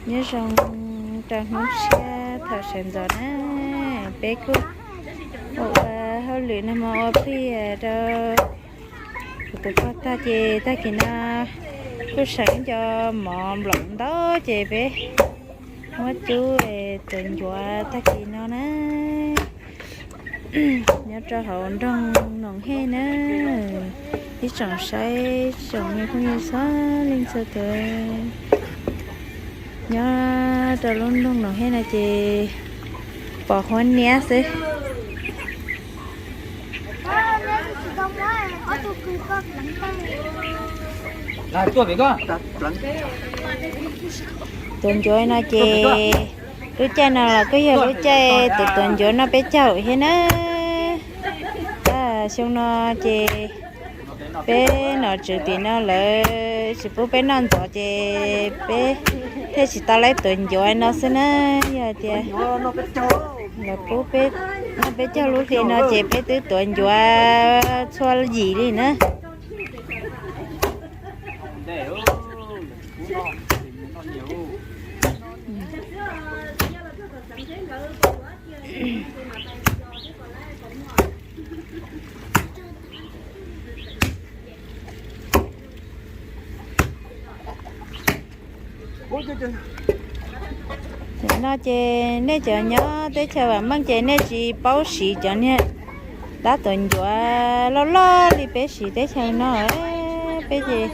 Nyob zoo rau hnub tshiab thaum sawv ntxov na, peb kuj ua ua hauj lwm nag hmo ua plig rau kuv tus pog tag ces tag kis no kuj seem cov mov nplaum ntau ces peb muab cub tuav ncuav tag kis no na. Nyob rau hauv nroog Noom Hej na, ib tsoom saib tsoom me phooj ywg txhua leej txhua tus. Nyob rau lub nroog Noom Hej no ces pom huab niab xwb. Tuav ncuav no ces lub caij no los kuj yog lub caij tus tuav ncuav noj peb caug thiab na. Xyoo no ces peb nom tswv tim no lawv tsis pub peb noj ntxov ces peb thiaj tsis tau laib tuav ncuav no xwb na. Yog tias lawv pub peb noj peb caug lub hli no ces peb twb tuav ncuav txhua yim li na. Nim no ces nej cov nyob teb chaws vam meej ces nej tsis paub siv cov niag dab tuav ncuav loj loj li peb siv teb chaws no. Peb ces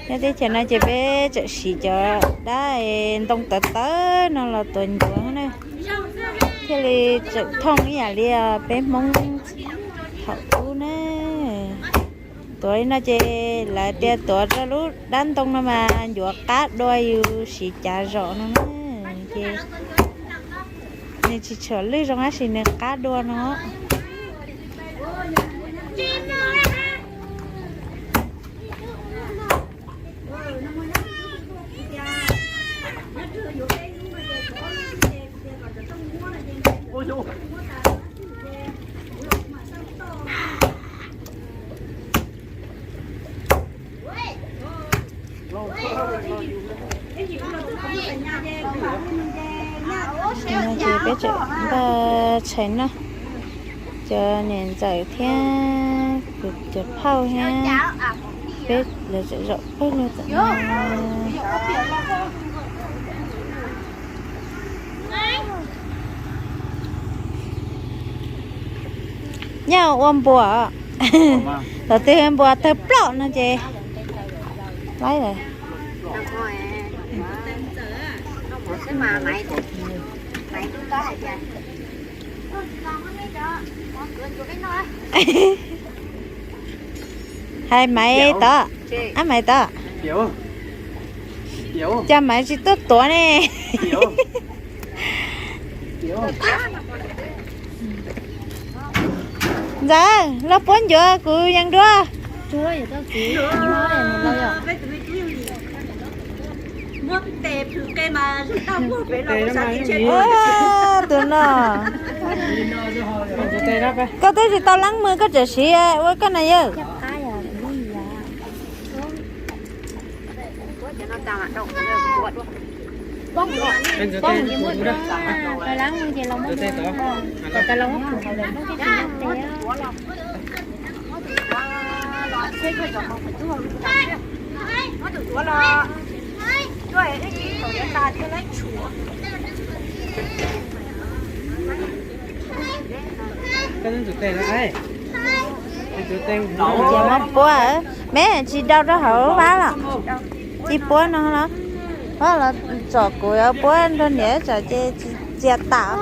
nyob teb chaws no ces peb tseem siv cov dab ntoo tawv tawv no los tuav ncuav na, thiaj li tseem thooj ib yam li peb Hmoob thaum ub na. Tuav li no ces lawv tias tuav rau lub dab ntoo no mas ncuav qab dua yus siv cav zom no na. Ces nws tsis tshua lwj zoo tab sis nws qab dua no. Ces peb tseem npaj tshais noj, cov niam ntxawm thiab kuv cov phauj thiab peb lawv tseem zaum pawg lug tom no. Nyob ua npua, thaum twg npua tawg ploj no ces laib lawm. Hais Maiv tod, ab Maiv tod, cas Maiv tsis tuaj tuav ne? Ntxawm, los puab ncuav kuv yees dua. Tus no, koj twb tsis tau leeb mws koj tseem siv ua koj na yawg. Ces muab puab, me tsis dau rau hauv vab los tsis puab no los, los tsom kuv puab nrog niam tsam ces tsis txias tam.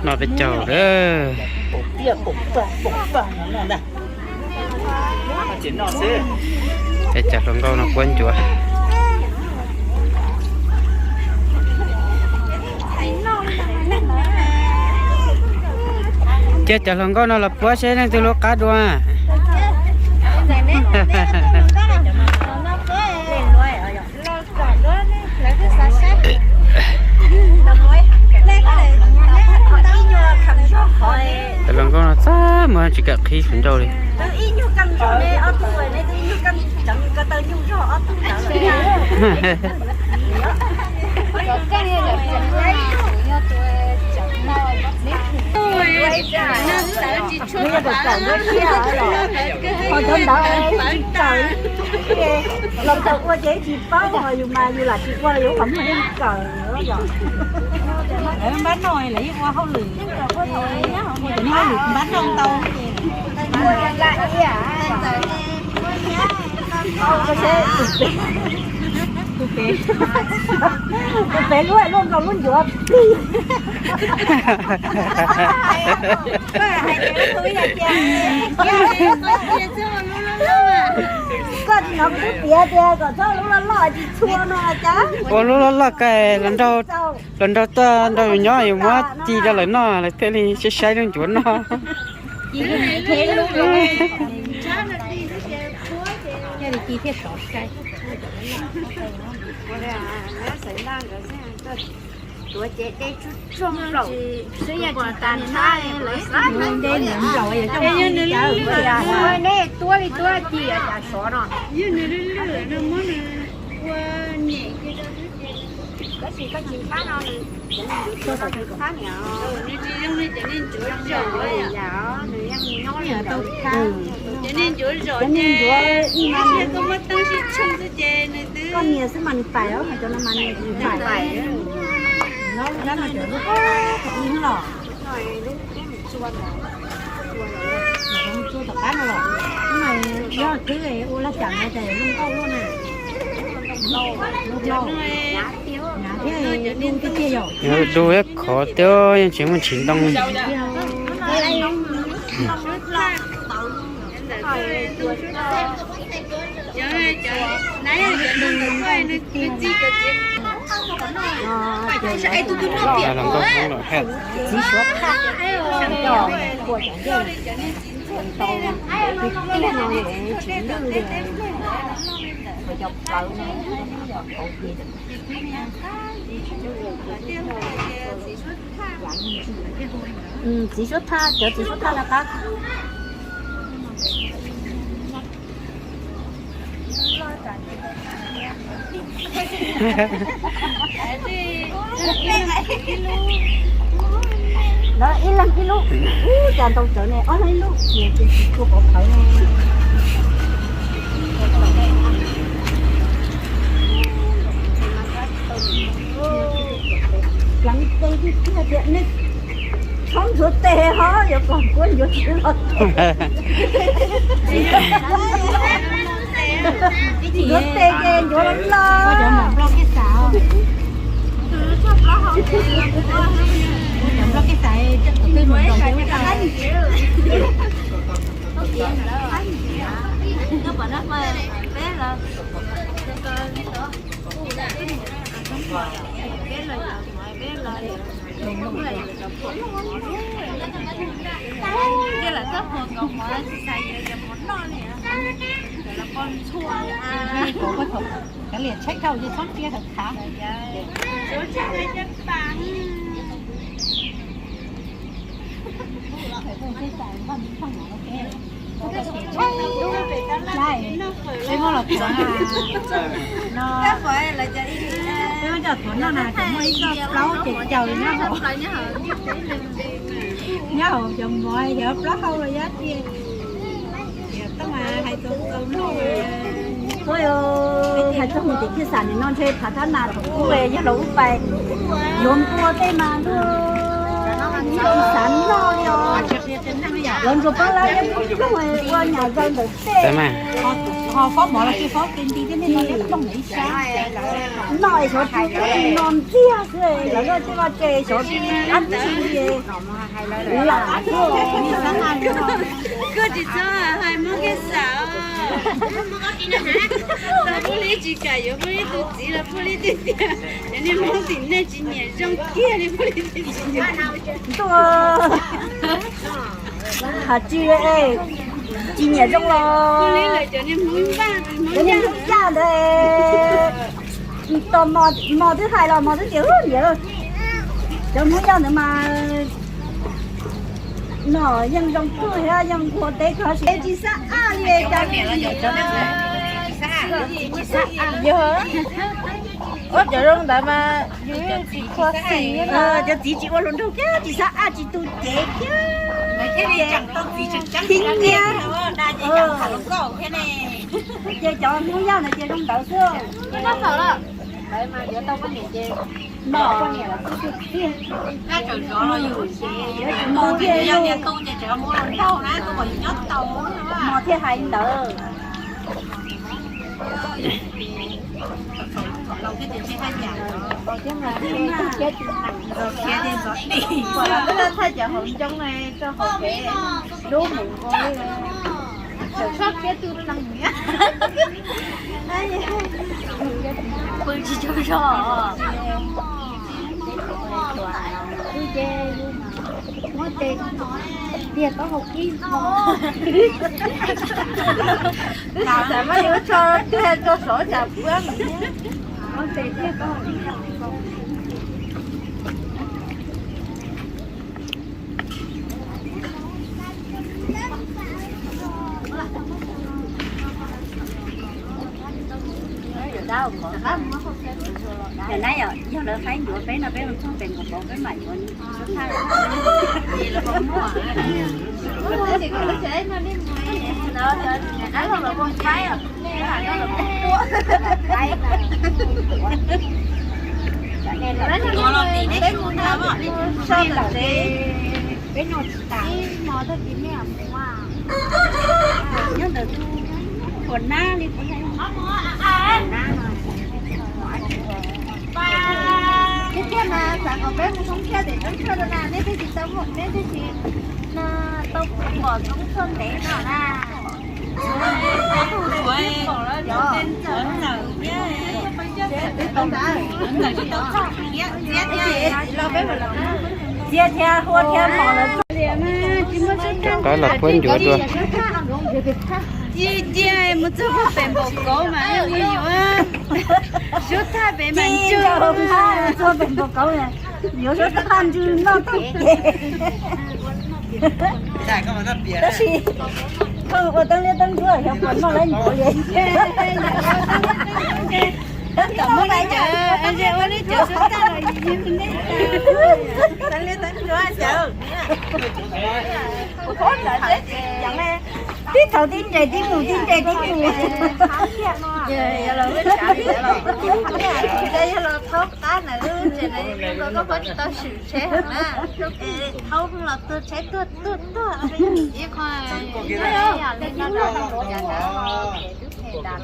Noj peb caug lawm. Peb cov hluas nkauj no puab ncuav. Cia cov hluas nkauj no los puab seb leej twg lub qab dua. Cov hluas nkauj no txaj muag. Tsis kam qhib sawv nrauj li. Cov ntawd tsis txawj, los txawm ua ces tsis paub, yus mas yus lam tsis ua, yus qhov muag yeej kawm. Lawv npab noj lawv yeej ua hauj lwm, cov niag hauj lwm npab noj ntau. Tus pem, tus pem lub luaj nkaus lub ncuav plig. Koj tsis hnov kuv twb piav tias kom txhob lub loj loj tsis txhua no cas. Ua lub loj loj kawg, los nraug tuaj nrog yus nyob yus muab ci rau lawv noj lawv thiaj li saib saib lub ncuav noj. Tuav ces de tsuag tsuag nplaum, xwb yog tsis tas nab lawv xav nab nplaum. Neb tuab li tuab ci cas sov no. Koj tsis, koj tsis pab no nws, nws tsis pab niam. Nws yeej nyob li ntawd. Cov niag ncuav zom ces koj muab teeb sib tshooj xwb ces nws twb, koj nias xwb mas nws pais os, cov no mas nws pais. Lub dab no cov lub qab los, txua tom qab no los, yog twb ua laj tsam no ces zoo nkauj luaj na. Hnav thiab du tiag tiag yom. Du ib qhov tiag yeej tsis muaj tsis ntoo. Txiv suav thaj, cov ntawd tau tiag no tsis lwj li, cov plawv no. Txiv suav thaj, cov txiv suav thaj no qab. Lawv ib leeg ib lub, ub, cas ntau tsawv ne, ob leeg ib lub, tsis tshua pov khawv ne. Pleev tes tiag tiag, nej txhob ntxuav tes ho, yuav kom kuab ncuav tsis los. Ntxuav tes ces ncuav los los. Kav liam tshaib dhau ces txhob ntsia thaum khav. Peb muab los tuav na. No, peb muab coj tuav noj na, cov muaj ib co plaub ces caum li nyob hauv. Nyob hauv cov mov yog plaub hau los yog tiag. Hais txog mus tim Khiaj Xam nim no ntshe phav thab nas thaum ub yog los ub pais yuav npua tej mas ntuj, tsis xav noj li os. Lawv ntsuas pab lab ploog ua nyam zaws ntawm tej. Ho fob mov los tsis fob, nti thiab nej no ploog ib sab. Noj xyov tsis no ntxiag xwb, lawv loj tej loj ces xyov dab tsi li. Lam tuaj. Koj tsis txhob hais Hmoob Khiaj Xam os. Tau Pub Lib tsis kam yuav Pub Lib tus txiv los Pub Lib twb tias cov niag Hmoob tim nej tsis nyiam zoo kiag li Pub Lib twb tias. Ntuj, hais tsis, tsis nyiam zoo los. Cov niag Hmoob Yaj ntawd, tos mos twb hais los mos twb tias nyiam. Cov Hmoob Yaj ntawd mas No yeej zoo kawg thiab, yeej ua teb kho siab tsis xab aj li cas. Yog, ua cov zoo ntawd mas yus tsis kho xim. Cov txiv tsis ua hluas nraug thiab tsis xab aj tsis tu cev thiab. Khib nyiab. Ces cov Hmoob Yaj ntawd ces zoo ntawd xwb. No, mos thiaj hais ntawd. Thaij cov hauv ncoo rau hauv kev dub mus ua li. Txhob khiav tu neeg. Pw tsis tsaug zog. Muab tes tiag koj hauv kib. Twb tsis xav muab yuav tso tiag tso sov tsam puab. Muab tes tiag koj hauv kib. Yog lawv faib ncuav peb no peb mus txog pem nkaus pauv peb mam yuav. Peb mus tau, peb mus tau, peb noj tsis tas. Nyob ntawd tus puas nab li puas nab no. Tiag tiag mas xav kom peb mus thoob thiab tim roob tshaj rau na, neb twb tsis tau muaj, neb twb tsis tau pom roob tshaj ntev no na. Txiav thiab hua thiab mos lawm. Rov qab los puab ncuav dua. Cia mus txog pem npaum kauv mas yuav, yuav sub thaj pem mas ntsw, txog pem npaum kauv yuav sub thaj ntsw noj tau ces. Tab sis koj ua teeb liab teeb ntsuab xyov puas noj lawv ncuav li. Tab tom muab nej cov, ua nej cov sub thaj los yim yim nej. Teeb liab teeb ntsuab xyov. Tib thaum tib nres tib mus tib nres tib mus. Yog los thaub qab ntawd tsev na, koj puab tsis tau swm tsheb heev na. Thaub los tuag tsheb tuag tuag tuag. Ib qho ib yam li no.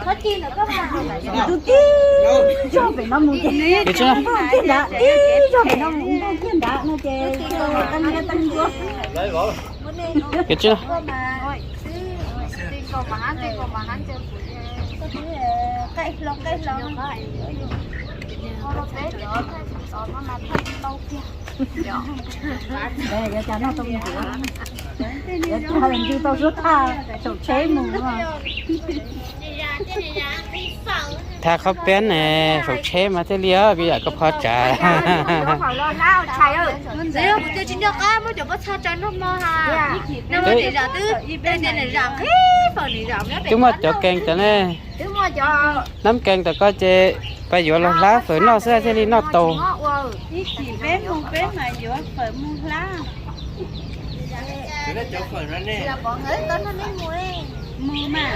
Tus tib zog pem no mus ces, ib zog pem no mus nrog kiag nrad no ces teeb liab teeb ntsuab. Qaij hlo qaij hlo. Yuav cas noj tau ncuav, yuav cas ntsw tau sub thaj saum tsheb mus. Thaj qhob peeb ne, saum tsheb mas thiaj li os, kuv yam koj phob tsav. Twb muaj cov keeg cov ne, nab keeg tom koj ces pab yuav los hlab fawm noj xwb thiaj li noj tau. Ib chim peb mus peb mas yuav fawm mus hlab. Mus mas,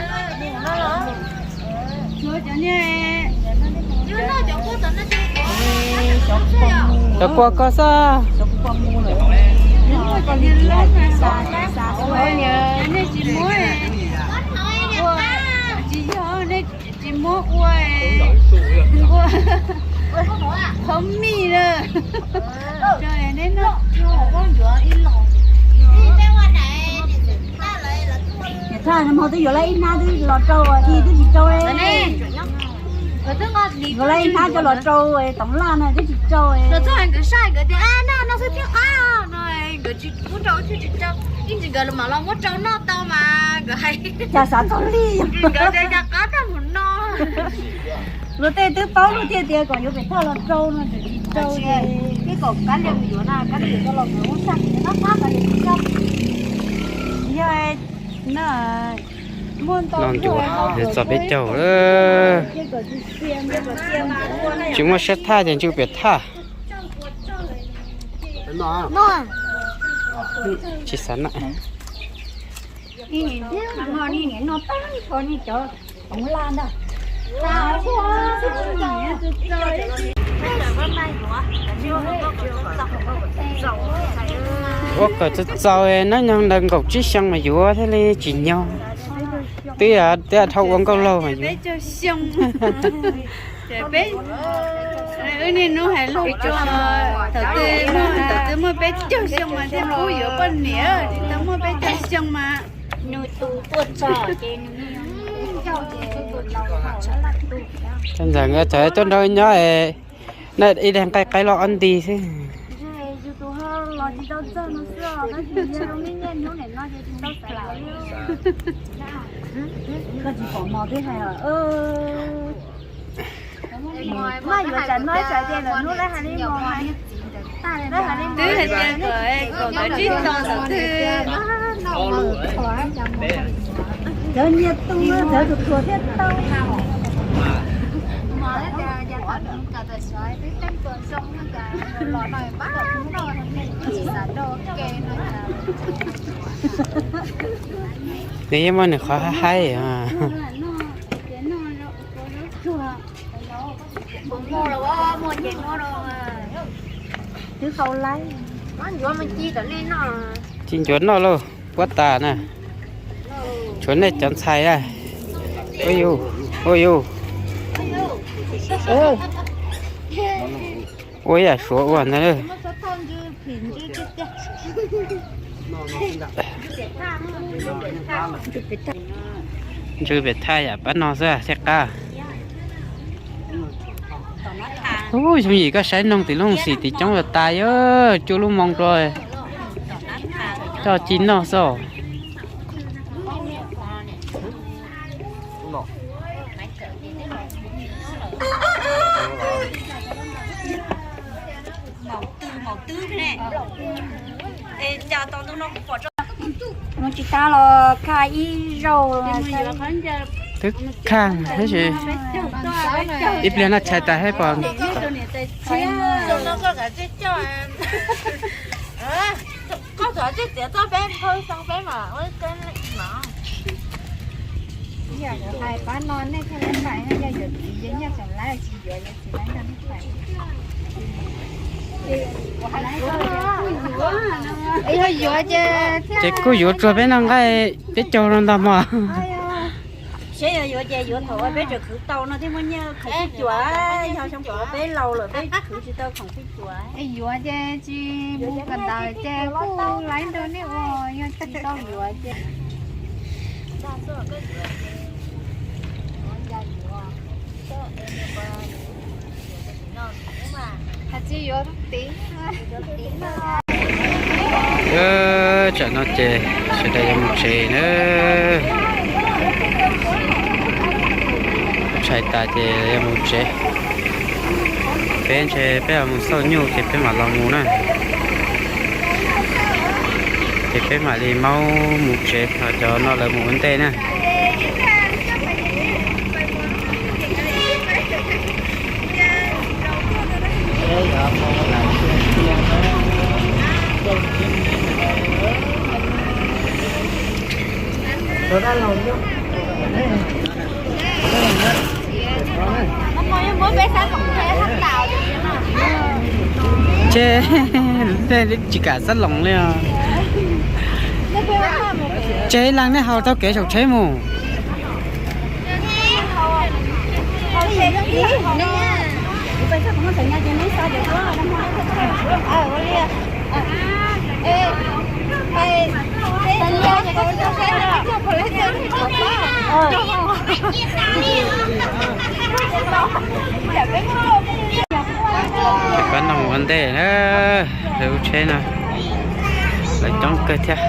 tshuav cov niag, cov kua koj xwb. Cov niag loob na, nej tsis muab, tsis yog nej tsis muab ua, ua qhov mij na. Niam thaj, hmo twb yuav lawv ib hnab twb los rau, ib twb tsis rau. Yuav lawv ib hnab coj los rau Toov Laj na twb tsis rau. Nkawd saib nkawd tias no xwb thiaj qab no, nkawd tsis muab rau thiaj tsis rau. Ib ntsis nkawd mam los muab rau noj tau mas nkawd hais cas xav txog li. Nkawd tias cas qab tag mus no. Luag tej twb paub luag thiaj tias kom yuav pem thaj los rau no tseem tsis rau. Twb kom Kab Lias mus yuav na, Kab Lias yuav tau los nkawd muab saj, noj qab Kab Lias tsis tau. Noj ncuav, yuav txog peb caug lawm. Tsis muaj siab thaj ces ntsw pem thaj. Tsis xav na. Ua kom txaus txaus, hnub nyoog ntawm nkaum tsib xyoo mas yuav thiaj li tsim nyog. Twb, twb dhau ua nkauj laug mas yuav. Peb, wb niaj hnub hais lus tso, thaum twg, thaum twg muaj peb caug xyoo mas thiaj pub yuav poj niam, tsis tau muaj peb caug xyoo mas. Cov ntxawm nkawd txawm tuaj nrog nyob es, na ib daig nqaij qaib loj ob nti xwb. Maj yuav tsam no tsam tias lawm hnub lawv hais li mos, lawv hais li mos, kom kom tsib xyoo thaum twg. Cov nyias tu, cov tus tuag thiaj tau. Nws yeej muaj nws qhov haib haib. Ci ncuav noj lauj, puab tas na. Tshuav nej cov ntxhais a. Ua yus, ua yus. Ua ib yam suav ua ntag. Ntsw pem thaj yam pab no xwb thiaj qab. Ub, yooj yim koj saib noog tim lub xim tim coob los tas, cuaj lub moo rau, coj ci noj xwb. Mus tsis tas los khaj ib zaug. Twb khaj tab sis ib pliag no tshais tas thiab pom. Koj txhob txij txiav txoj peb phawj xyoo peb mam ua teb mas. Yog hais pab no nej thiaj li hais, yog yuav txiv ces nyiaj tseem laib, tsis yuav ces tsis laib no nej hais. Yuav ces thiab. Ces kuj yuav tsuag peb no nqaij peb caug no ntag mog. Seb yog yuav ces yuav thaum uas peb tseem khwv tau no thiaj muaj nyiaj khoom pij cuam, yog xyoo puav peb laus lawm peb khwv tsis tau khoom pij cuam. Yuav ces tsis mus kawm ntawv ces kuj laib nrog nej ua, yog tsis tau yuav ces. Tsam no ces sawv daws yuav mus tsev na. Tshais tas ces yuav mus tsev. Peb ntshe peb mus xauj nyuj ces peb mam los mus na. Ces peb mam li maub mus tsev, ho cov no lawv mus ua ntej na. Ces tsis kam xab loos li os. Ces ib leeg nej haus taug kev saum tsheb mus. Pab no ua ntej na, lawv lub tsheb no lawv coob kawg thiab.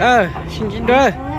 Sib ntsib dua.